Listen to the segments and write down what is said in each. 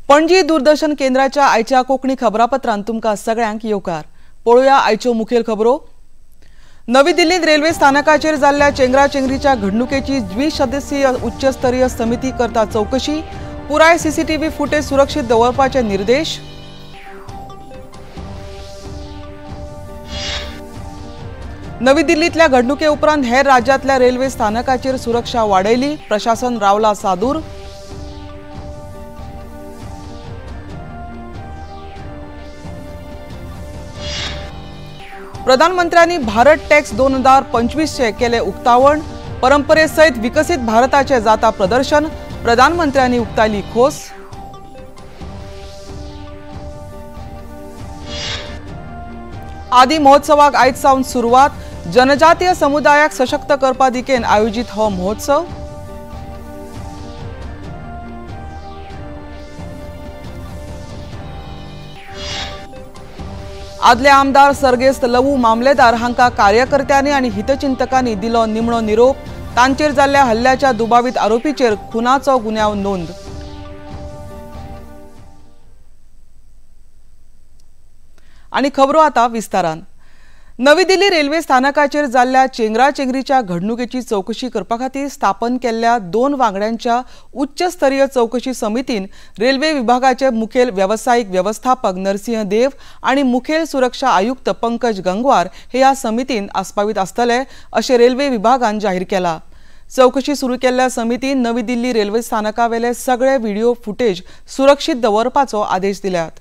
पणजी दूरदर्शन केंद्राच्या आयच्या कोंकणी खबरापत्रांत तुमकां सगळ्यांक येवकार। पळोवया आयच्यो मुखेल खबरो। नवी दिल्लीत रेल्वे स्थानकाचेर जाल्ल्या चेंगराचेंगरीच्या घडणुकेची द्विसदस्यीय उच्चस्तरीय समिती करता चौकशी। पुराय सीसीटीव्ही फुटेज सुरक्षित दवरपाचे निर्देश। नवी दिल्लीतल्या घडणुके उपरांत हेर राज्यांतल्या रेल्वे स्थानकाचेर सुरक्षा वाडयली, प्रशासन रावला सादूर। प्रधानमंत्र्यांनी भारत टॅक्स 2025 चे केले उक्तावण। परंपरेसयत विकसित भारताचे जाता प्रदर्शन। प्रधानमंत्र्यांनी उक्तायली खोस। आदी महोत्सवाक आयज सावन सुरवात। जनजातीय समुदायाक सशक्त करपा दिकेन आयोजित हो महोत्सव। आदले आमदार सर्गेस्त लवू मामलेदार हांकां कार्यकर्त्यांनी आनी हितचिंतकांनी दिलो निमणो निरोप। तांचेर जाल्ल्या हल्ल्याच्या दुबावीत आरोपीचेर खुनाचो गुन्यांव नोंद। आनी खबरो आतां विस्तारान। नवी दिल्ली रेल्वे स्थानकाचेर जाल्ल्या चेंगराचेंगरीच्या घडणुकेची चौकशी करपा खातीर स्थापन केल्ल्या 2 वांगड्यांच्या उच्चस्तरीय चौकशी समितीन रेल्वे विभागाचे मुखेल वेवसायीक व्यवस्थापक नरसिंह देव आनी मुखेल सुरक्षा आयुक्त पंकज गंगवार हे ह्या समितीन आस्पावीत आसतले अशें रेल्वे विभागान जाहीर केला। चौकशी सुरू केल्ल्या समितीन नवी दिल्ली रेल्वे स्थानकावेले सगळे व्हिडिओ फुटेज सुरक्षीत दवरपाचो आदेश दिल्यात।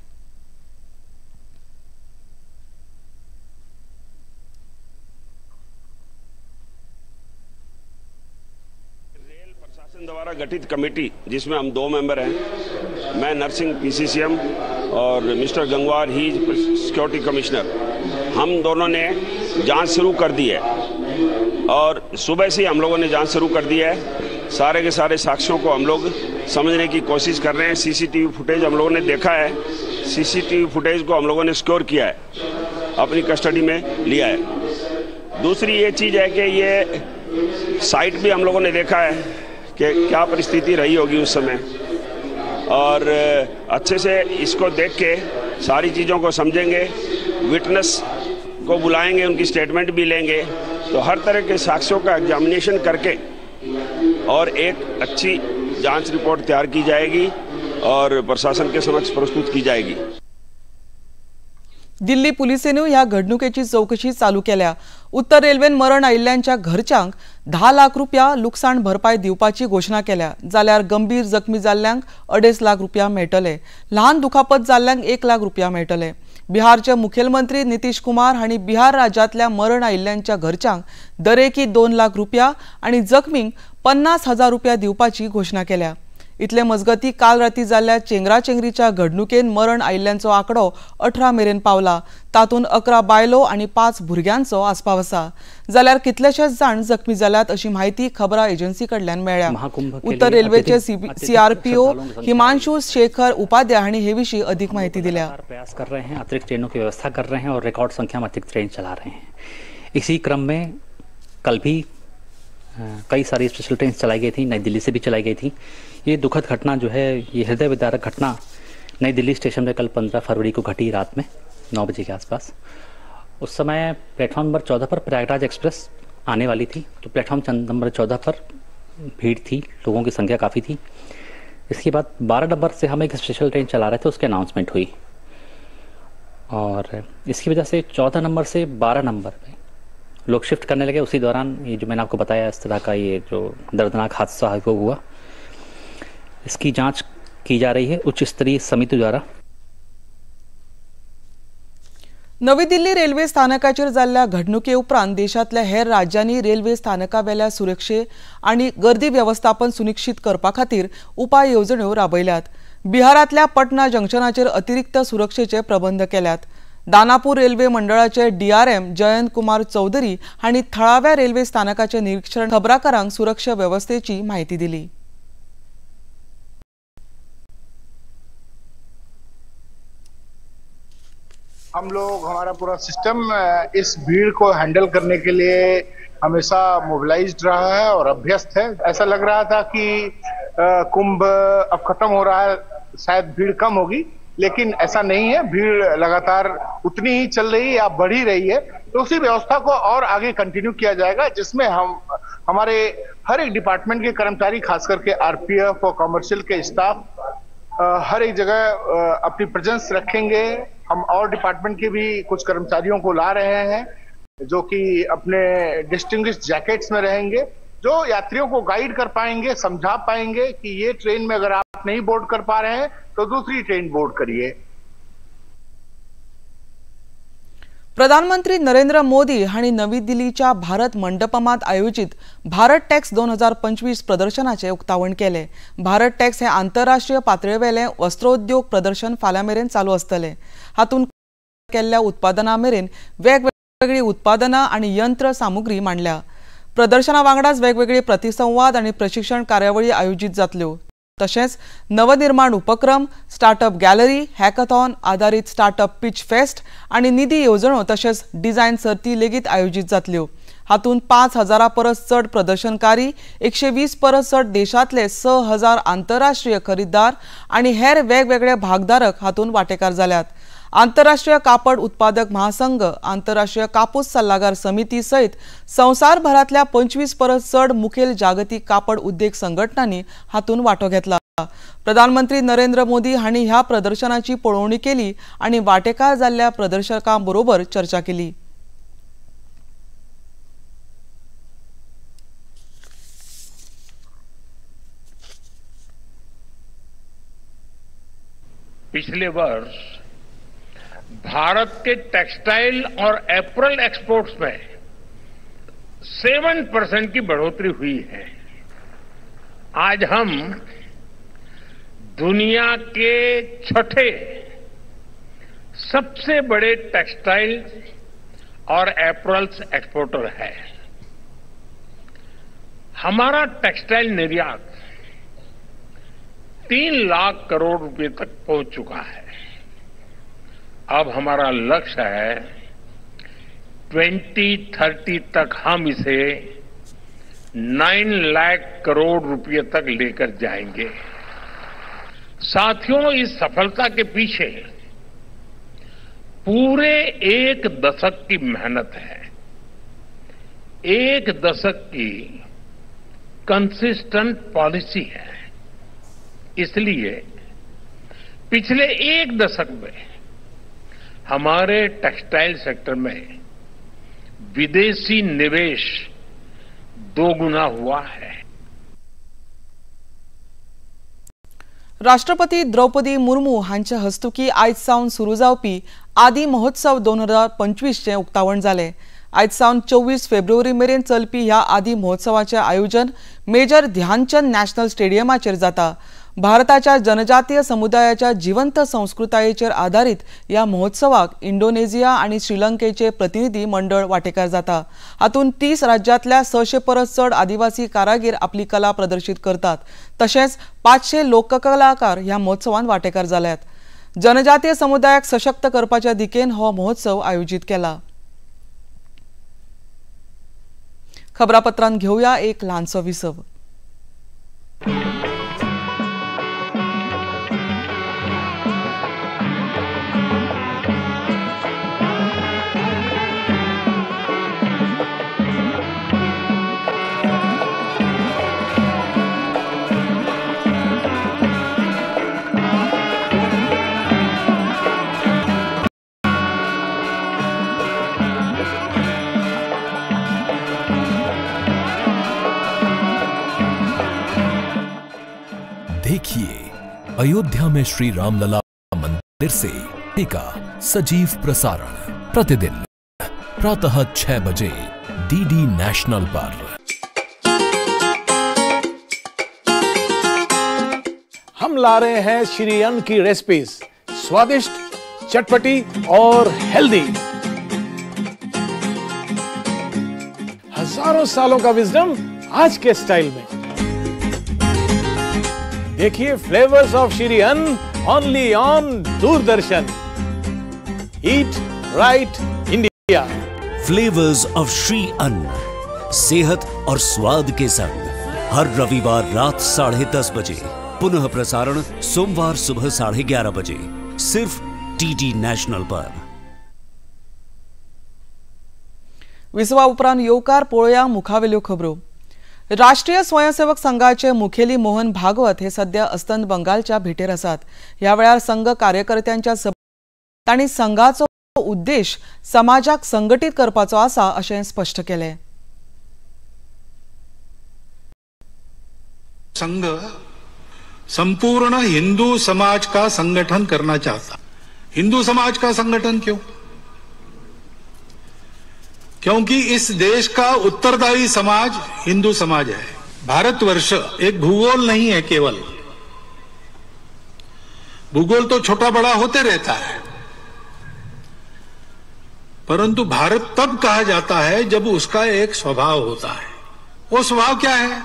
द्वारा गठित कमेटी जिसमें हम 2 मेंबर हैं, मैं नरसिंह पीसीसीएम और मिस्टर गंगवार ही सिक्योरिटी कमिश्नर, हम दोनों ने जांच शुरू कर दी है और सुबह से हम लोगों ने जांच शुरू कर दी है। सारे के सारे साक्ष्यों को हम लोग समझने की कोशिश कर रहे हैं। सीसीटीवी फुटेज हम लोगों ने देखा है, सीसीटीवी फुटेज को हम लोगों ने सिक्योर किया है, अपनी कस्टडी में लिया है। दूसरी ये चीज़ है कि ये साइट भी हम लोगों ने देखा है कि क्या परिस्थिति रही होगी उस समय, और अच्छे से इसको देख के सारी चीज़ों को समझेंगे, विटनेस को बुलाएंगे, उनकी स्टेटमेंट भी लेंगे, तो हर तरह के साक्ष्यों का एग्जामिनेशन करके और एक अच्छी जांच रिपोर्ट तैयार की जाएगी और प्रशासन के समक्ष प्रस्तुत की जाएगी। दिल्ली पुलिसेनूय ह्या घडणुकेची चौकशी चालू केल्या। उत्तर रेल्वेन मरण आयिल्ल्यांच्या घरच्यांक 10 लाख रुपया लुकसाण भरपाय दिवपाची घोशणा केल्या, जाल्यार गंभीर जखमी जाल्ल्यांक 2.5 लाख रुपया मेळटले, ल्हान दुखापत जाल्ल्यांक 1 लाख रुपया मेळटले। बिहारचे मुखेलमंत्री नितीश कुमार हांणी बिहार राज्यांतल्या मरण आयिल्ल्यांच्या घरच्यांक दरेकी 2 लाख रुपया आनी जखमींक 50,000 रुपया दिवपाची घोशणा केल्या। इतले मजगती काल राती जाल्ल्या चेंगराचेंगरीच्या घडणुकेन मरण आयिल्ल्यांचो आंकडो 18 मेरेन पावला। तातूंत 11 बायलो आनी 5 भुरग्यांचो आस्पाव आसा, जाल्यार कितलेशेच जाण जखमी जाल्यात अशी म्हायती खबरां एजन्सी कडल्यान मेळ्ळ्या। उत्तर रेल्वेचे सीआरपीओ हिमांशु शेखर उपाध्याय हांणी हे विशीं अधिक माहिती दिल्या। प्रयास कर रहे हैं, अतिरिक्त ट्रेनों की व्यवस्था कर रहे हैं और रिकॉर्ड संख्या में अतिरिक्त ट्रेन चला रहे हैं। इसी क्रम में कल भी कई सारी स्पेशल ट्रेन चलाई गई थी, नई दिल्ली से भी चलाई गई थी। ये दुखद घटना जो है, ये हृदय विदारक घटना नई दिल्ली स्टेशन पर कल 15 फरवरी को घटी, रात में 9 बजे के आसपास। उस समय प्लेटफॉर्म नंबर 14 पर प्रयागराज एक्सप्रेस आने वाली थी, तो प्लेटफॉर्म नंबर 14 पर भीड़ थी, लोगों की संख्या काफ़ी थी। इसके बाद 12 नंबर से हम एक स्पेशल ट्रेन चला रहे थे, उसकी अनाउंसमेंट हुई और इसकी वजह से 14 नंबर से 12 नंबर पर लोग शिफ्ट करने लगे। उसी दौरान ये जो मैंने आपको बताया, इस तरह का ये जो दर्दनाक हादसा है वो हुआ। इसकी जांच की जा रही है उच्च स्तरीय समिति द्वारा। नवी दिल्ली रेल्वे स्थानकाचेर जाल्ल्या घडणुके उपरांत देशांतल्या हेर राज्यांनी रेल्वे स्थानकावेल्या सुरक्षे आनी गर्दी व्यवस्थापन सुनिश्चित करपा खातीर उपाय येवजण्यो राबयल्यात। बिहारांतल्या पटना जंक्शनाचेर अतिरिक्त सुरक्षेचे प्रबंध केल्यात। दानापूर रेल्वे मंडळाचे डीआरएम जयंत कुमार चौधरी हांणी थळाव्या रेल्वे स्थानकाचे निरीक्षण खबराकारांक सुरक्षा व्यवस्थेची माहिती दिली। हम लोग, हमारा पूरा सिस्टम इस भीड़ को हैंडल करने के लिए हमेशा मोबिलाइज्ड रहा है और अभ्यस्त है। ऐसा लग रहा था कि कुंभ अब खत्म हो रहा है, शायद भीड़ कम होगी, लेकिन ऐसा नहीं है, भीड़ लगातार उतनी ही चल रही है या बढ़ी रही है। तो उसी व्यवस्था को और आगे कंटिन्यू किया जाएगा, जिसमें हम हमारे हर एक डिपार्टमेंट के कर्मचारी, खास करके आरपीएफ और कमर्शियल के स्टाफ हर एक जगह अपनी प्रेजेंस रखेंगे। हम और डिपार्टमेंट के भी कुछ कर्मचारियों को ला रहे हैं जो कि अपने डिस्टिंग्विश्ड जैकेट्स में रहेंगे, जो यात्रियों को गाइड कर पाएंगे, समझा पाएंगे कि ये ट्रेन में अगर आप नहीं बोर्ड कर पा रहे हैं तो दूसरी ट्रेन बोर्ड करिए। प्रधानमंत्री नरेंद्र मोदी हांणी नवी दिल्लीच्या भारत मंडपमांत आयोजित भारत टॅक्स 2025 प्रदर्शनाचें उक्तावण केलें। भारत टॅक्स हें आंतरराष्ट्रीय पातळेवेलें वस्त्रोद्योग प्रदर्शन फाल्यां मेरेन चालू आसतलें। हातूंत केल्ल्या उत्पादना मेरेन वेगवेगळीं उत्पादनां आनी यंत्र सामुग्री मांडल्या। प्रदर्शना वांगडाच वेगवेगळी प्रतिसंवाद आनी प्रशिक्षण कार्यावळी आयोजीत जातल्यो। तशेंच नवनिर्माण उपक्रम, स्टार्टअप गॅलरी, हॅकथॉन आधारित स्टार्टअप पिच फेस्ट आनी निधी येवजण्यो तशेंच डिझायन सर्ती लेगीत आयोजीत जातल्यो। हातूंत 5000 परस चड प्रदर्शनकारी, 120 परस चड देशांतले 6000 आंतरराष्ट्रीय खरेदीदार आनी हेर वेगवेगळे भागधारक हातूंत वांटेकार जाल्यात। आंतरराष्ट्रीय कापड उत्पादक महासंघ, आंतरराष्ट्रीय कापूस सल्लागार समिती सहित संवसारभरांतल्या 25 परस चड मुखेल जागतिक कापड उद्योग संघटनांनी हातूंत वांटो घेतला। प्रधानमंत्री नरेंद्र मोदी हांणी ह्या प्रदर्शनाची पळोवणी केली आनी वांटेकार जाल्ल्या प्रदर्शकां बरोबर चर्चा केली। पिछले वर्ष भारत के टेक्सटाइल और एपरल एक्सपोर्ट्स में 7% की बढ़ोतरी हुई है। आज हम दुनिया के छठे सबसे बड़े टेक्सटाइल और एपरल्स एक्सपोर्टर हैं। हमारा टेक्सटाइल निर्यात 3 लाख करोड़ रुपए तक पहुंच चुका है। अब हमारा लक्ष्य है 2030 तक हम इसे 9 लाख करोड़ रुपए तक लेकर जाएंगे। साथियों, इस सफलता के पीछे पूरे एक दशक की मेहनत है, एक दशक की कंसिस्टेंट पॉलिसी है। इसलिए पिछले एक दशक में हमारे टेक्सटाइल सेक्टर में विदेशी निवेश 2 गुना हुआ है। राष्ट्रपती द्रौपदी मुर्मू हांचे हस्तुकी आयज सावन सुरू जावपी आदी महोत्सव 2025 चें उक्तावण जालें। आयज सावन 24 फेब्रुवारी मेरेन चलपी ह्या आदी महोत्सवाचें आयोजन मेजर ध्यानचंद नॅशनल स्टेडियमाचेर जाता। भारताच्या जनजातीय समुदायाच्या जिवंत संस्कृतायेचेर आधारित ह्या महोत्सवाक इंडोनेशिया आनी श्रीलंकेचे प्रतिनिधी मंडळ वांटेकार जाता। हातूंत 30 राज्यांतल्या 600 परस चड आदिवासी कारागीर आपली कला प्रदर्शीत करतात। तशेंच 500 लोककलाकार ह्या महोत्सवान वांटेकार जाल्यात। जनजातीय समुदायाक सशक्त करपाच्या दिकेन हो महोत्सव आयोजीत केला। खबरापत्रांत घेवया एक ल्हानसो विसव। देखिए अयोध्या में श्री रामलला मंदिर से का सजीव प्रसारण प्रतिदिन प्रातः 6 बजे डीडी नेशनल पर। हम ला रहे हैं श्री अन्न की रेसिपीज, स्वादिष्ट, चटपटी और हेल्दी। हजारों सालों का विजडम आज के स्टाइल में। देखिए flavours of Shri Anna only on Doordarshan. Eat right India. Flavours of Shri Anna, सेहत और स्वाद के संग, हर रविवार रात 10:30 बजे पुनः प्रसारण सोमवार सुबह 11:30 बजे सिर्फ डीडी नॅशनल पर। विसवा उपरांत येवकार पळोवया मुखावेल्यो खबरो। राष्ट्रीय स्वयंसेवक संघाचे मुखेली मोहन भागवत हे सध्या अस्तंत बंगालच्या भेटेर आसात। ह्या वेळार संघ कार्यकर्त्यांच्या सभेत तांणी संघाचो उद्देश समाजाक संघटित करपाचो आसा अशें स्पश्ट केलें। संघ संपूर्ण हिंदू समाज का संगठन करना चाहता। हिंदू समाज का संगठन क्यों? क्योंकि इस देश का उत्तरदायी समाज हिंदू समाज है। भारतवर्ष एक भूगोल नहीं है केवल, भूगोल तो छोटा बड़ा होते रहता है, परंतु भारत तब कहा जाता है जब उसका एक स्वभाव होता है। वो स्वभाव क्या है?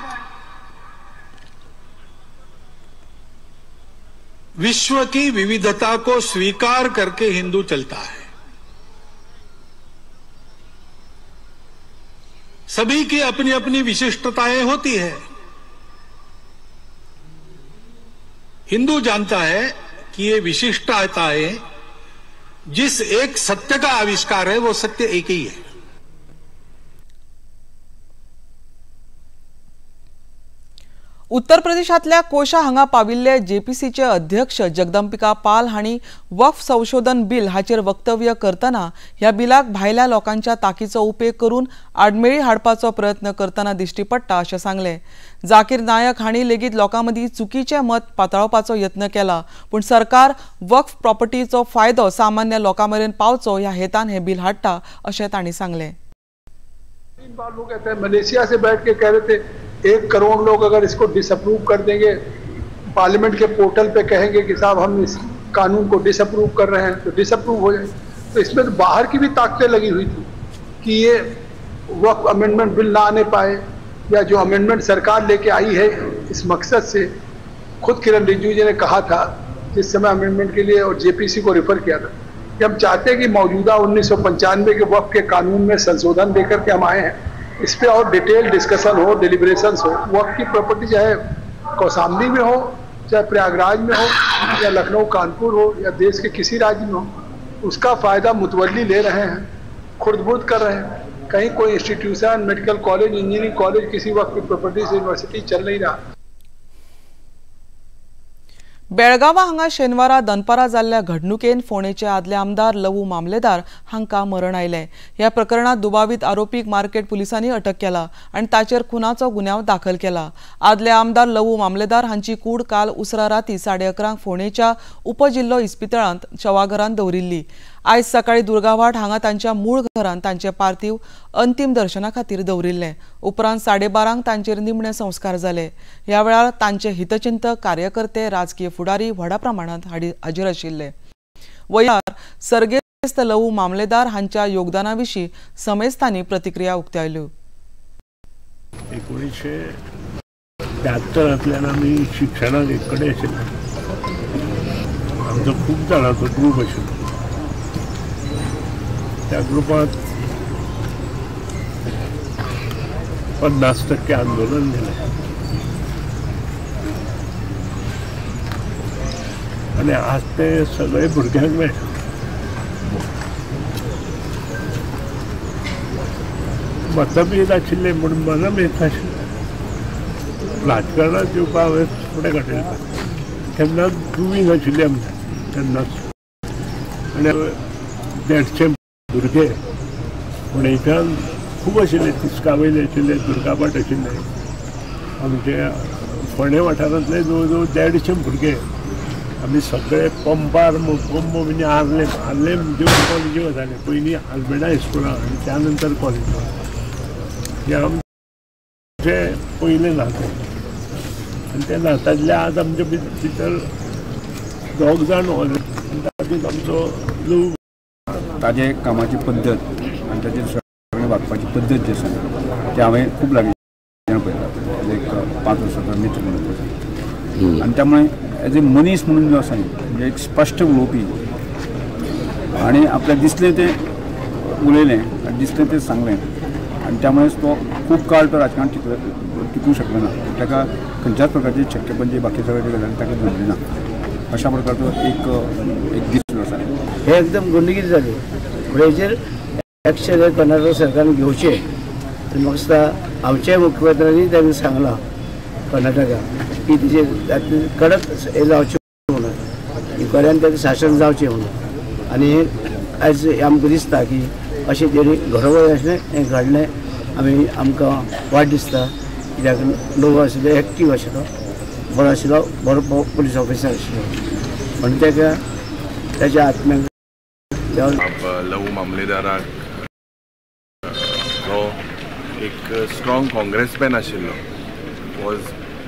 विश्व की विविधता को स्वीकार करके हिंदू चलता है। सभी की अपनी अपनी विशिष्टताएं होती है। हिंदू जानता है कि ये विशिष्टताएं जिस एक सत्य का आविष्कार है वो सत्य एक ही है। उत्तर प्रदेशातल्या कोशा हांगा पाविल्ले जेपीसीचे अध्यक्ष जगदंबिका पाल हांणी वक्फ संशोधन बिल हाचेर वक्तव्य करतना ह्या बिलाक भायल्या लोकांच्या ताकीचो उपेग करून आडमेळी हाडपाचो प्रयत्न करतना दिश्टी पडटा अशें सांगलें। जाकीर नायक हांणी लेगीत लोकां मदीं चुकीचें मत पातळावपाचो यत्न केला, पूण सरकार वक्फ प्रॉपर्टीचो फायदो सामान्य लोकां मेरेन पावचो ह्या हेतान हें बिल हाडटा अशें तांणी सांगलें। लोग कहते हैं मलेशिया से बैठ के कह रहे थे 1 करोड़ लोग अगर इसको डिसअप्रूव कर देंगे, पार्लियामेंट के पोर्टल पे कहेंगे कि साहब हम इस कानून को डिसअप्रूव कर रहे हैं तो डिसअप्रूव हो जाए। तो इसमें तो बाहर की भी ताकतें लगी हुई थी कि ये वक्फ अमेंडमेंट बिल ना आने पाए, या जो अमेंडमेंट सरकार लेके आई है इस मकसद से, खुद किरण रिजिजू जी ने कहा था जिस समय अमेंडमेंट के लिए और जेपीसी को रेफर किया था कि हम चाहते हैं कि मौजूदा 1995 के वक्फ के कानून में संशोधन देकर के हम आए हैं, इस पे और डिटेल डिस्कशन हो, डिलिब्रेशन हो। वक्फ की प्रॉपर्टी चाहे कौशाम्बी में हो, चाहे प्रयागराज में हो, या लखनऊ कानपुर हो, या देश के किसी राज्य में हो, उसका फ़ायदा मुतवल्ली ले रहे हैं, खुर्दबुर्द कर रहे हैं। कहीं कोई institution, medical college, engineering college किसी वक्फ की प्रॉपर्टी से यूनिवर्सिटी चल नहीं रहा। बेळगांवा हांगा शेनवारा दनपारा जाल्ल्या घडणुकेन फोंडेचे आदले आमदार लवू मामलेदार हांकां मरण आयलें। ह्या प्रकरणात दुबावीत आरोपीक मार्केट पुलिसांनी अटक केला आनी ताचेर खुनाचो गुन्यांव दाखल केला। आदले आमदार लवू मामलेदार हांची कूड काल उसरा राती 11:30 फोंडेच्या उपजिल्लो इस्पितळांत शवाघरांत दवरिल्ली। आयज सकाळी दुर्गावाट हांगा तांच्या मूळ घरांत तांचे पार्थिव अंतिम दर्शना खातीर दवरिल्लें। उपरांत 12:30 तांचेर निमणे संस्कार जाले। ह्या वेळार तांचे हितचिंतक, कार्यकर्ते, राजकीय फुडारी व्हडा प्रमाणात हाजीर आशिल्ले। वयार सर्गेस्त लवू मामलेदार हांच्या योगदाना विशीं समेस्तांनी प्रतिक्रिया उक्तायल्यो। 1973 आमी शिक्षणाक एक कडेन आशिल्ले। आमचो खूब जाणांचो ग्रूप आशिल्लो। त्या ग्रुपांत 50% आंदोलन केलें आनी आज ते सगळे भुरग्यांक मेळटा। मतभेद आशिल्ले म्हूण मनभेद आशिल्ले। राजकारणांत येवपा हांवें फुडें काडलें तेन्ना दुवी नाशिल्ली आमच्या तेन्नाच। आनी 150 भुरगे फोंडेच्यान खूब आशिल्ले, तिस्का वयले आशिल्ले, दुर्गाभाट आशिल्ले, आमचे फोंडे वाठारांतले जवळ जवळ 150 भुरगे आमी सगळे पंपार पंप म्हणजे आर्लेम, आर्लेम जेवन कॉलेजी वताले पयलीं आल्बेडा हायस्कुलाक आनी त्या नंतर कॉलेजीक। हें आमचें पयलें नातें आनी त्या नात्यांतलें आज आमचे भितर 2 जाण तातूंत आमचो लोक ताजे कामाची पद्दत आनी ताजे सगळें वागपाची पद्दत जी आसा ती हांवें खूब लागींच्यान पळयला। एक 5 वर्सांचो मित्र म्हणून पळयता आनी त्यामुळे एज ए मनीस म्हणून जो आसा म्हणजे एक स्पश्ट उलोवपी आनी आपल्याक दिसलें तें उलयलें आनी दिसलें तें सांगलें आनी त्यामुळेच तो खूब काळ तो राजकारण टिकूंक शकलो ना। ताका खंयच्याच प्रकारची छक्केपंजे बाकी सगळे गजाली ताका जमली ना. अशा प्रकारचो एक एक दीस आसा. हे एकदम गुंडगिरी जाली. हेजेर एक्शन कर्नाटक सरकारान घेवचें. आनी म्हाका दिसता आमच्या मुख्यमंत्र्यांनी तांकां सांगलां कर्नाटकाक की तेजेर कडक हें जावचें म्हणून, इन्क्वायरीन ताचें शासन जावचें म्हणून. आनी आयज आमकां दिसता की अशें तेणी घरोघर आसलें हें घडलें. आमी आमकां वायट दिसता कित्याक लोक आशिल्ले एक्टीव आशिल्लो, बरो आशिल्लो, बरो पुलीस ऑफिसर आशिल्लो. म्हणून ताका ताच्या आत्म्याक लघु मामलेदाराक जो एक स्ट्रॉंग काँग्रेसमॅन आशिल्लो, was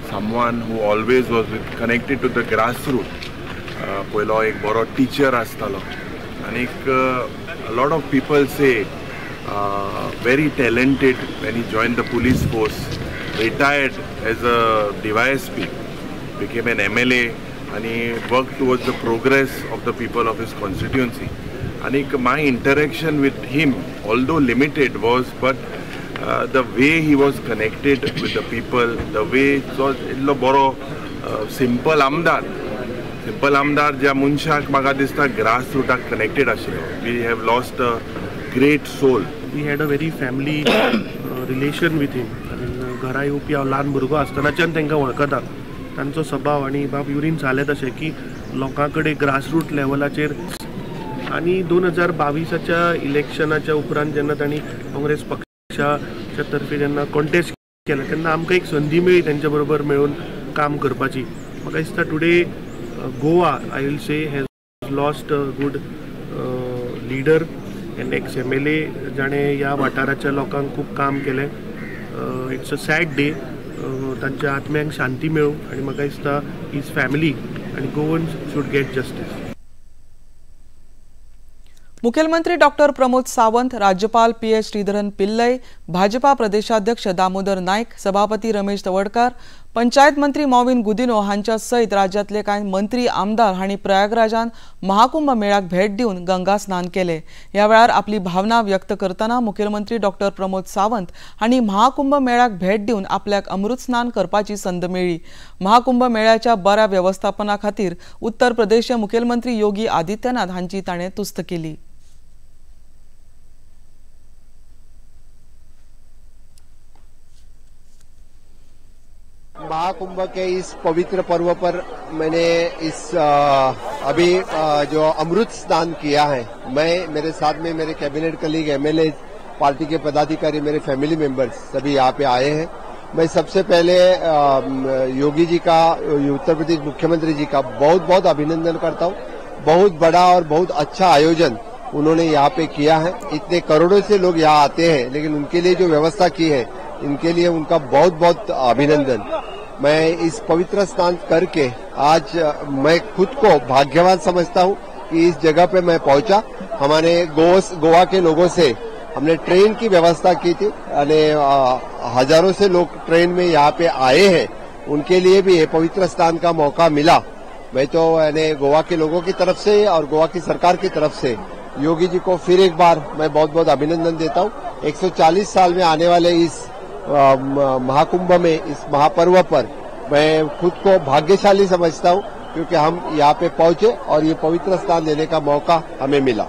someone who always was with connected to the grass root. पयलो एक बरो टिचर आसतालो आनीक lot of people say very talented when he join the police force, retired as a DYSP, became an MLA आनी work towards the progress of the people of his constituency. आनीक my interaction with him, although limited was, but the way he was connected with the people, the way जो इतलो बरो simple आमदार, simple आमदार ज्या मनशाक म्हाका दिसता ग्रास रुटाक कनेक्टेड आशिल्लो. We have lost a great soul. We had a very family relation with him. घरा येवपी हांव ल्हान भुरगो आसतनाच्यान तांकां वळखता. तांचो सभाव आनी बाब युरीन जालें तशें की लोकां कडेन ग्रासरूट लेवलाचेर. आनी 2022च्या इलेक्शनाच्या उपरांत जेन्ना तांणी काँग्रेस पक्षाच्या तर्फे जेन्ना कॉन्टेस्ट केलें तेन्ना आमकां एक संदी मेळ्ळी तेंच्या बरोबर मेळून काम करपाची. म्हाका दिसता today Goa, I will say, has lost a good leader and ex MLA जाणें ह्या वाठाराच्या लोकांक खूब काम केलें. It's a sad day. तांच्या आत्म्यांक शांती मेळूं आनी म्हाका दिसता his family आनी गोवन्स should get justice. मुख्यमंत्री डॉक्टर प्रमोद सावंत, राज्यपाल पी.एस. श्रीधरन पिल्लई, भाजपा प्रदेशाध्यक्ष दामोदर नाईक, सभापती रमेश तवडकार, पंचायत मंत्री मॉविन गुदिनो हांच्या सयत राज्यांतले कांय मंत्री, आमदार हांणी प्रयागराजान महाकुंभ मेळ्याक भेट दिवन गंगा स्नान केले. ह्या वेळार आपली भावना व्यक्त करतना मुख्यमंत्री डॉक्टर प्रमोद सावंत हांणी महाकुंभ मेळ्याक भेट दिवन आपल्याक अमृत स्नान करपाची संद मेळ्ळी. महाकुंभ मेळ्याच्या बऱ्या वेवस्थापना खातीर उत्तर प्रदेशचे मुख्यमंत्री योगी आदित्यनाथ हांची ताणें तुस्त केली. महाकुंभ के इस पवित्र पर्व पर मैंने इस अभी जो अमृत स्नान किया है, मैं, मेरे साथ में मेरे कैबिनेट कलीग, एमएलए, पार्टी के पदाधिकारी, मेरे फैमिली मेंबर्स सभी यहाँ पे आए हैं. मैं सबसे पहले योगी जी का, उत्तर प्रदेश मुख्यमंत्री जी का बहुत बहुत अभिनंदन करता हूँ. बहुत बड़ा और बहुत अच्छा आयोजन उन्होंने यहाँ पे किया है. इतने करोड़ों से लोग यहाँ आते हैं, लेकिन उनके लिए जो व्यवस्था की है, इनके लिए उनका बहुत बहुत अभिनंदन. मैं इस पवित्र स्नान करके आज मैं खुद को भाग्यवान समझता हूँ कि इस जगह पे मैं पहुंचा. हमारे गोवा के लोगों से हमने ट्रेन की व्यवस्था की थी, यानी हजारों से लोग ट्रेन में यहाँ पे आए हैं, उनके लिए भी ये पवित्र स्नान का मौका मिला. मैं तो यानी गोवा के लोगों की तरफ से और गोवा की सरकार की तरफ से योगी जी को फिर एक बार मैं बहुत बहुत अभिनंदन देता हूँ. 140 साल में आने वाले इस महाकुंभ में, इस महापर्व पर मैं खुद को भाग्यशाली समझता हूँ, क्योंकि हम यहाँ पे पहुंचे और ये पवित्र स्नान लेने का मौका हमें मिला.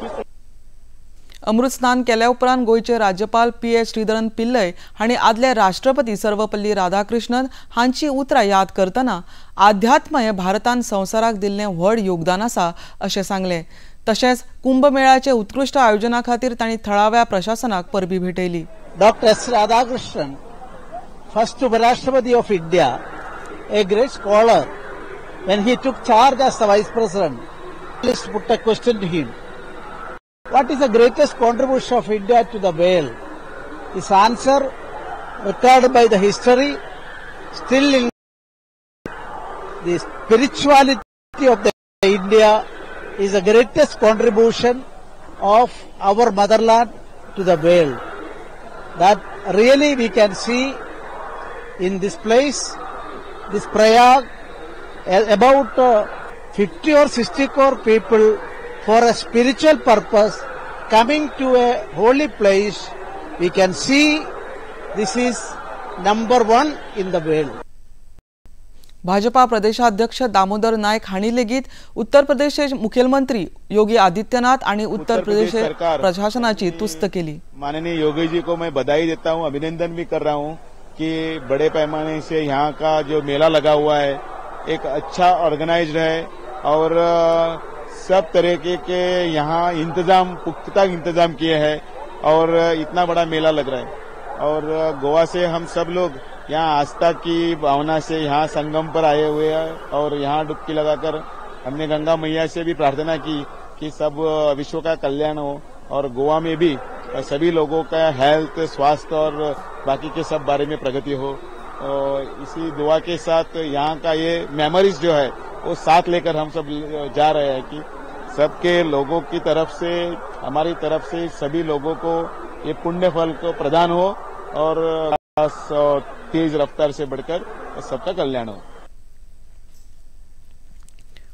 अमृत स्नान केल्या उपरांत गोंयचे राज्यपाल पी.एस. श्रीधरन पिल्लई हांणी आदले राष्ट्रपती सर्वपल्ली राधाकृष्णन हांची उतरां याद करतना आध्यात्म हें भारतान संवसाराक दिल्लें व्हड योगदान आसा अशें सांगलें. तशेंच कुंभमेळ्याचे उत्कृश्ट आयोजना खातीर तांणी थळाव्या प्रशासनाक परबी भेटयली. Dr. S. Radhakrishnan, first Uparashtrapati of India, a great scholar, when he took charge as the Vice President, let's put a question to him. What is the greatest contribution of India to the world? His answer, recorded by the history, still in the spirituality of the India is the greatest contribution of our motherland to the world. That really we can see in this place, this Prayag, about 50 or 60 crore people for a spiritual purpose coming to a holy place. We can see this is number one in the world. Bhajpa प्रदेशाध्यक्ष दामोदर नायक हांणी लेगीत उत्तर प्रदेशचे मुखेलमंत्री योगी आदित्यनाथ आणि उत्तर प्रदेश प्रशासनाची तुस्त केली। माननीय योगी जी को मैं बधाई देता हूं, अभिनंदन भी कर रहा हूं कि बड़े पैमाने से यहाँ का जो मेला लगा हुआ है एक अच्छा ऑर्गेनाइज्ड है और सब तरीके के यहाँ इंतजाम, पुख्ता इंतजाम किए हैं और इतना बड़ा मेला लग रहा है। और गोवा से हम सब लोग यहाँ आस्था की भावना से यहाँ संगम पर आए हुए हैं और यहाँ डुबकी लगाकर हमने गंगा मैया से भी प्रार्थना की कि सब विश्व का कल्याण हो और गोवा में भी सभी लोगों का हेल्थ, स्वास्थ्य और बाकी के सब बारे में प्रगति हो। इसी दुआ के साथ यहाँ का ये मेमोरीज जो है वो साथ लेकर हम सब जा रहे हैं कि सबके लोगों की तरफ से, हमारी तरफ से सभी लोगों को ये पुण्य फल को प्रदान हो और तेज रफ्तार से बढ़कर सबका कल्याण हो।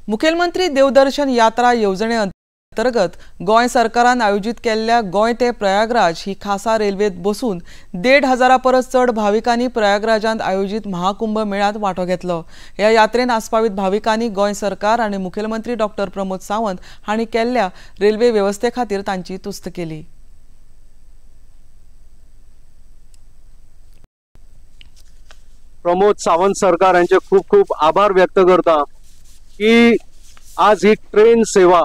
मुख्यमंत्री देवदर्शन यात्रा येवजणे अंतर्गत गोंय सरकारान आयोजित केल्ल्या गोंय ते प्रयागराज ही खासा रेल्वेत बसून 1,500 परस चड भाविकांनी प्रयागराजांत आयोजित महाकुंभ मेळ्यांत वांटो घेतलो। ह्या यात्रेन आस्पावीत भाविकांनी गोंय सरकार आनी मुखेलमंत्री डॉक्टर प्रमोद सावंत हांणी केल्ल्या रेल्वे वेवस्थे खातीर तांची तुस्त केली। प्रमोद सावंत सरकार यांचे खूप खूप आभार व्यक्त करता की आज ही ट्रेन सेवा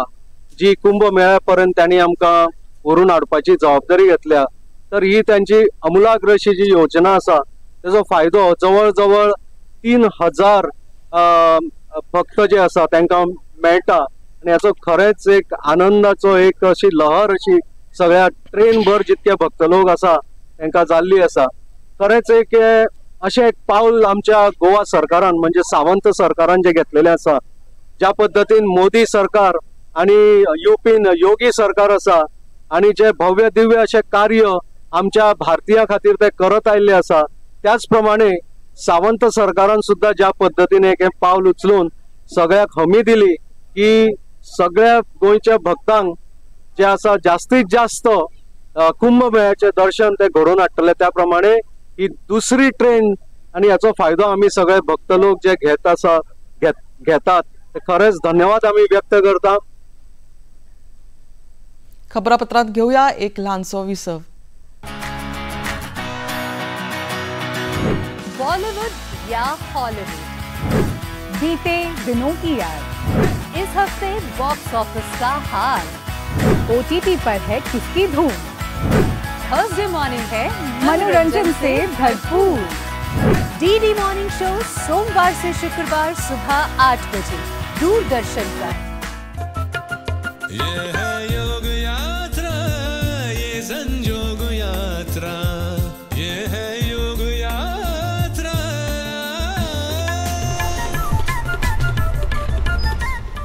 जी कुंभ मेळ्यापर्यंत त्यांनी आमकां व्हरून हाडपाची जबाबदारी घेतल्या, तर ही त्यांची अमुलाग्र अशी जी योजना आसा तेजो फायदो जवळ जवळ 3,000 भक्त जे आसा तांकां मेळटा आनी हाचो खरेंच एक आनंदाचो एक अशी लहर अशी सगळ्या ट्रेनभर जितके भक्त लोक आसा तांकां जाल्ली आसा। खरेंच एक अशें एक पावल आमच्या गोवा सरकारान म्हणजे सावंत सरकारान जे घेतलेलें आसा, ज्या पद्दतीन मोदी सरकार आणि युपीन योगी सरकार आसा आणि जे भव्य दिव्य अशें कार्य आमच्या भारतीया खातीर ते करत आयिल्ले आसा, त्याच प्रमाणे सावंत सरकारान सुद्दां ज्या पद्दतीन एक पावल उचलून सगळ्याक हमी दिली की सगळ्या गोंयच्या भक्तांक जे आसा जास्तीत जास्त कुंभ मेळ्याचें दर्शन ते घडोवन हाडटले, त्या प्रमाणे ही दुसरी ट्रेन आनी हाचो फायदो आमी सगळे भक्त लोक जे घेत आसा घेतात, खरेंच धन्यवाद आमी व्यक्त करता। खबरापत्रात घेऊया एक लहानसो विसव। बॉलीवुड या हॉलीवुड, बीते दिनों की याद, इस हफ्ते बॉक्स ऑफिस का हाल, ओटीटी पर है किसकी धूम, थर्सडे मॉर्निंग है मनोरंजन से भरपूर, डीडी मॉर्निंग शो सोमवार से शुक्रवार सुबह 8 बजे दूरदर्शन पर। ये है योग यात्रा, ये संजोग यात्रा, ये है योग यात्रा।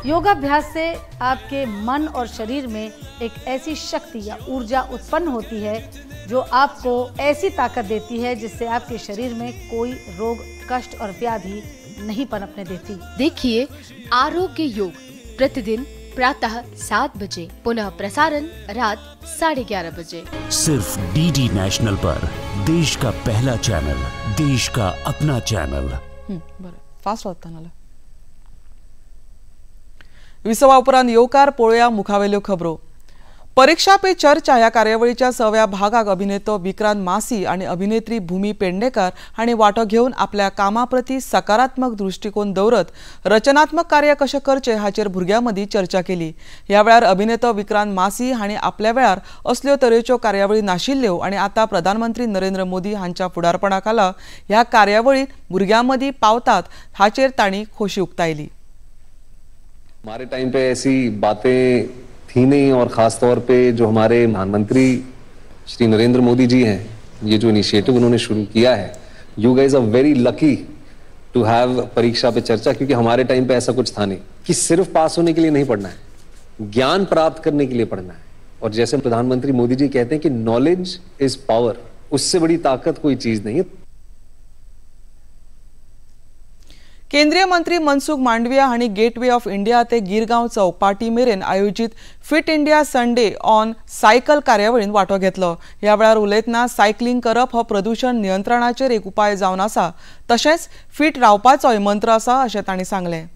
योगाभ्यास से आपके मन और शरीर में एक ऐसी शक्ति या ऊर्जा उत्पन्न होती है जो आपको ऐसी ताकत देती है जिससे आपके शरीर में कोई रोग, कष्ट और व्याधि नहीं पनपने देती। देखिए आरोग्य योग प्रतिदिन प्रातः 7 बजे, पुनः प्रसारण रात 11:30 बजे, सिर्फ डीडी नेशनल पर, देश का पहला चैनल, देश का अपना चैनल। बरं, फास्ट वाचताना विसवा उपरांत येवकार पळोवया मुखावेल्यो खबरो। परीक्षा पे चर्चा ह्या कार्यावळीच्या 6व्या भागाक अभिनेतो विक्रांत मासी आणि अभिनेत्री भूमी पेडणेकर हांणी वांटो घेवन आपल्या कामा प्रती सकारात्मक दृष्टिकोन दवरत रचनात्मक कार्य कशें करचें हाचेर भुरग्यां मदीं चर्चा केली। ह्या वेळार अभिनेतो विक्रांत मासी हांणी आपल्या वेळार असल्यो तरेच्यो कार्यावळी नाशिल्ल्यो आनी आतां प्रधानमंत्री नरेंद्र मोदी हांच्या फुडारपणा खाला ह्या कार्यावळी भुरग्यां मदीं पावतात हाचेर तांणी खोशी उक्तायली। हमारे टाइम पे ऐसी बातें थी नहीं और ख़ास तौर पे जो हमारे प्रधानमंत्री श्री नरेंद्र मोदी जी हैं, ये जो इनिशिएटिव उन्होंने शुरू किया है, you guys are very lucky to have Pariksha Pe Charcha, क्योंकि हमारे टाइम पे ऐसा कुछ था नहीं कि सिर्फ पास होने के लिए नहीं पढ़ना है, ज्ञान प्राप्त करने के लिए पढ़ना है। और जैसे प्रधानमंत्री मोदी जी कहते हैं कि नॉलेज is power, उससे बड़ी ताकत कोई चीज नहीं है। केंद्रीय मंत्री मनसुख मांडविया हांणी गेटवे ऑफ इंडिया ते गिरगांव चौपाटी मेरेन आयोजीत fit India Sunday on cycle कार्यावळीन वांटो घेतलो. ह्या वेळार उलयतना सायकलिंग करप हो प्रदूषण नियंत्रणाचेर एक उपाय जावन आसा, तशेंच फिट रावपाचोय मंत्र आसा अशें तांणी सांगलें.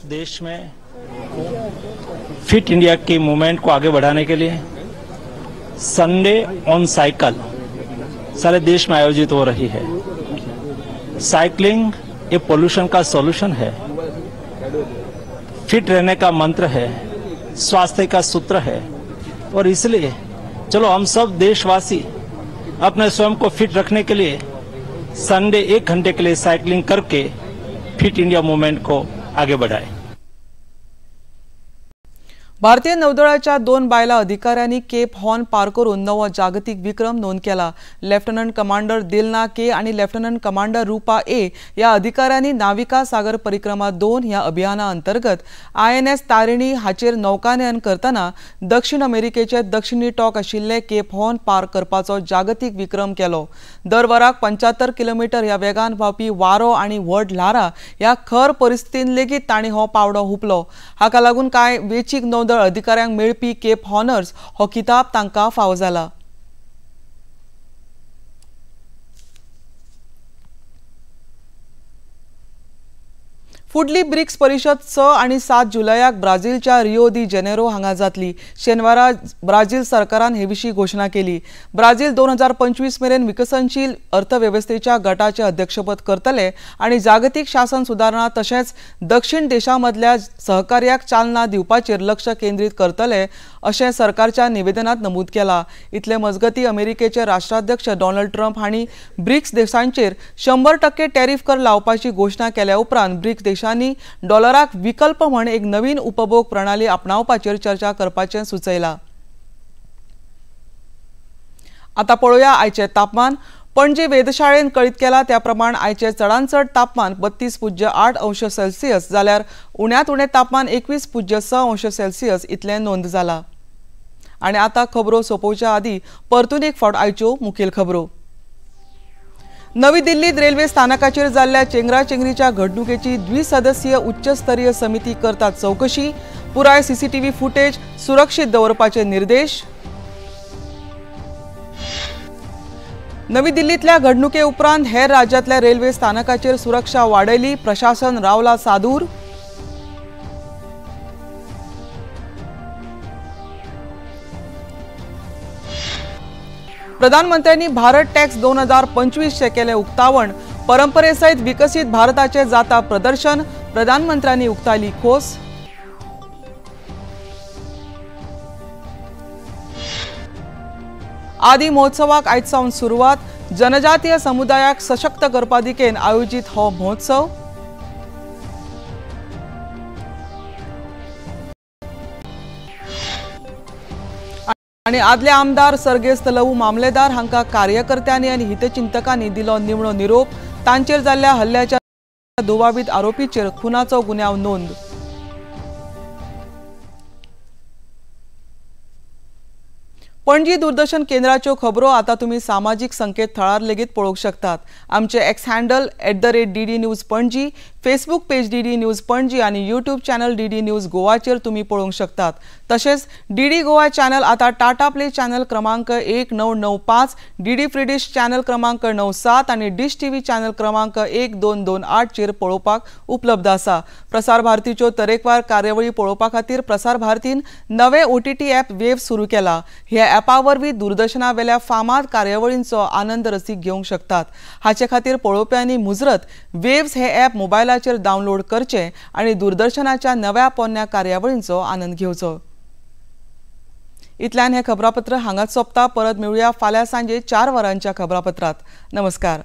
देश में फिट इंडिया की मूवमेंट को आगे बढ़ाने के लिए संडे ऑन साइकिल सारे देश में आयोजित हो रही है. साइकिलिंग ये पोल्यूशन का सॉल्यूशन है, फिट रहने का मंत्र है, स्वास्थ्य का सूत्र है और इसलिए चलो हम सब देशवासी अपने स्वयं को फिट रखने के लिए संडे 1 घंटे के लिए साइकिलिंग करके फिट इंडिया मूवमेंट को आगे बढ़ाए. भारतीय नौदळाच्या 2 बायला अधिकाऱ्यांनी केप हॉर्न पार करून नवो जागतिक विक्रम नोंद केला. लेफ्टनंट कमांडर दिलना के आणि लेफ्टनंट कमांडर रूपा ए या अधिकाऱ्यांनी नाविका सागर परिक्रमा 2 ह्या अभियाना अंतर्गत INS Tarini हाचेर नौकानयन करतना दक्षिण अमेरिकेचे दक्षिणी टोक आशिल्ले केप हॉर्न पार करपाचो जागतिक विक्रम केलो. दर वराक 75 किलोमीटर ह्या वेगान व्हांवपी वारो आनी व्हड ल्हारां ह्या खर परिस्थितीन लेगीत तांणी हो पावडो हुपलो. हाका लागून कांय वेंचीक नौदळ अधिकाऱ्यांक मेळपी केप हॉनर्स हो किताब तांकां फावो जाला. फुडली ब्रिक्स परिशद 6 आणि 7 जुलयाक ब्राझीलच्या रिओ दी जेनेरो हांगा जातली. शेनवारा ब्राझील सरकारान हे विशीं घोशणा केली. ब्राझील 2025 मेरेन विकसनशील अर्थवेवस्थेच्या गटाचे अध्यक्षपद करतले आणि जागतिक शासन सुदारणा तशेंच दक्षिण देशां मदल्या सहकार्याक चालना दिवपाचेर लक्ष केंद्रीत करतले अशें सरकारच्या निवेदनात नमूद केला. इतले मजगती अमेरिकेचे राष्ट्राध्यक्ष डोनाल्ड ट्रम्प हांणी ब्रिक्स देशांचेर 100% टॅरिफ कर लावपाची घोशणा केल्या उपरांत ब्रिक्स देशांनी डॉलराक विकल्प म्हण एक नवीन उपभोग प्रणाली आपणावपाचेर चर्चा करपाचें सुचयलां. आता पळोवया आयचें तापमान. पणजे वेधशाळेन कळीत केला त्या प्रमाण आयचें चडांत चड तापमान 32.8 अंश सेल्सियस जाल्यार उण्यांत उणें तापमान 21.6 अंश सेल्सियस इतलें नोंद जाला. आनी आतां खबरो सोंपोवच्या आदीं परतून एक फावट आयच्यो मुखेल खबरो. नवी दिल्लीत रेल्वे स्थानकाचेर जाल्ल्या चेंगराचेंगरीच्या घडणुकेची द्विसदस्यीय उच्चस्तरीय समिती करतात चौकशी. पुराय सीसीटीव्ही फुटेज सुरक्षीत दवरपाचे निर्देश. नवी दिल्लीतल्या घडणुके उपरांत हेर राज्यांतल्या रेल्वे स्थानकाचेर सुरक्षा वाडयली. प्रशासन रावला सादूर. प्रधानमंत्र्यांनी भारत टॅक्स 2025 चे केले उक्तावण. परंपरेसहित विकसित भारताचे जाता प्रदर्शन. प्रधानमंत्र्यांनी उक्तायली खोस. आदी महोत्सवाक आयज सावन सुरवात. जनजातीय समुदायाक सशक्त करपा दिकेन आयोजीत हो महोत्सव. आनी आदले आमदार सर्गेस्त लवू मामलेदार हांकां कार्यकर्त्यांनी आनी हितचिंतकांनी दिलो निमणो निरोप. तांचेर जाल्ल्या हल्ल्याच्या दुबावीत आरोपीचेर खुनाचो गुन्यांव नोंद. पणजी दूरदर्शन केंद्राच्यो खबरो आता तुम्ही सामाजिक संकेतथळार लेगीत पळोवंक शकतात. आमचे X handle @DD News Panaji, Facebook page DD News Panaji आनी यूट्यूब चॅनल DD news गोवाचेर तुम्ही पळोवंक शकतात. तशेंच DD Goa channel आता टाटा प्ले चॅनल क्रमांक 1995, DD free dish channel क्रमांक 97 आनी डिश टीव्ही चॅनल क्रमांक 1228 चेर पळोवपाक उपलब्ध आसा. प्रसार भारतीच्यो तरेकवार कार्यावळी पळोवपा खातीर प्रसार भारतीन नवे OTT app wave सुरू केला. ह्या ॲपा वरवीं दूरदर्शनावेल्या फामाद कार्यावळींचो आनंद रसीक घेवंक शकतात. हाचे खातीर पळोवप्यांनी मुजरत वेव्स हे ॲप मोबायलाचेर डावनलोड करचें आनी दूरदर्शनाच्या नव्या पोन्न्या कार्यावळींचो आनंद घेवचो. इतल्यान हें खबरापत्र हांगाच सोंपता. परत मेळुया फाल्यां सांजे 4 वरांच्या खबरापत्रात. नमस्कार.